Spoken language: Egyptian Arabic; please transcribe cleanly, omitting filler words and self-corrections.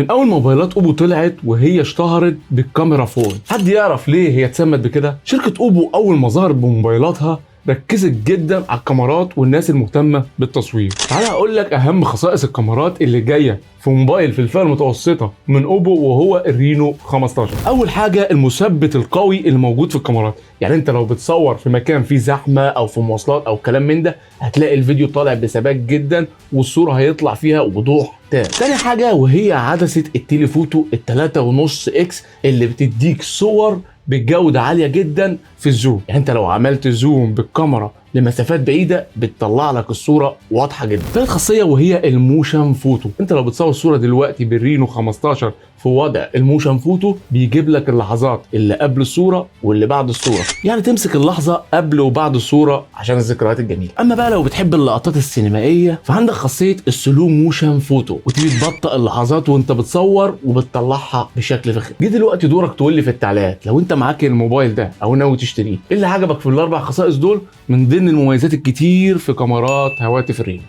من اول موبايلات اوبو طلعت وهي اشتهرت بال camera phone. حد يعرف ليه هي اتسمت بكده؟ شركة اوبو اول ما ظهرت بموبايلاتها ركزت جدا على الكاميرات والناس المهتمة بالتصوير. تعالى اقول لك اهم خصائص الكاميرات اللي جاية في موبايل في الفئة المتوسطة من اوبو وهو الرينو 15. اول حاجة المثبت القوي اللي موجود في الكاميرات، يعني انت لو بتصور في مكان فيه زحمة او في مواصلات او كلام من ده هتلاقي الفيديو طالع بثبات جدا والصورة هيطلع فيها وضوح تام. تاني حاجة وهي عدسة ال telephoto ال 3.5 X اللي بتديك صور بجوده عالية جدا في ال zoom، يعني انت لو عملت zoom بالكاميرا لمسافات بعيدة بتطلع لك الصورة واضحة جدا. ثالث خاصية وهي ال motion photo، انت لو بتصور صوره دلوقتي بالرينو 15 في وضع ال motion photo بيجيب لك اللحظات اللي قبل الصورة واللي بعد الصورة، يعني تمسك اللحظة قبل وبعد الصورة عشان الذكريات الجميلة. اما بقى لو بتحب اللقطات السينمائية فعندك خاصية ال slow motion photo، ودي بتبطئ اللحظات وانت بتصور وبتطلعها بشكل فخم. جه دلوقتي دورك تقول لي في التعليقات لو انت معاك الموبايل ده او ناوي تشتريه ايه اللي عجبك في الاربع خصائص دول من ضمن المميزات الكتير في كاميرات هواتف الرينو.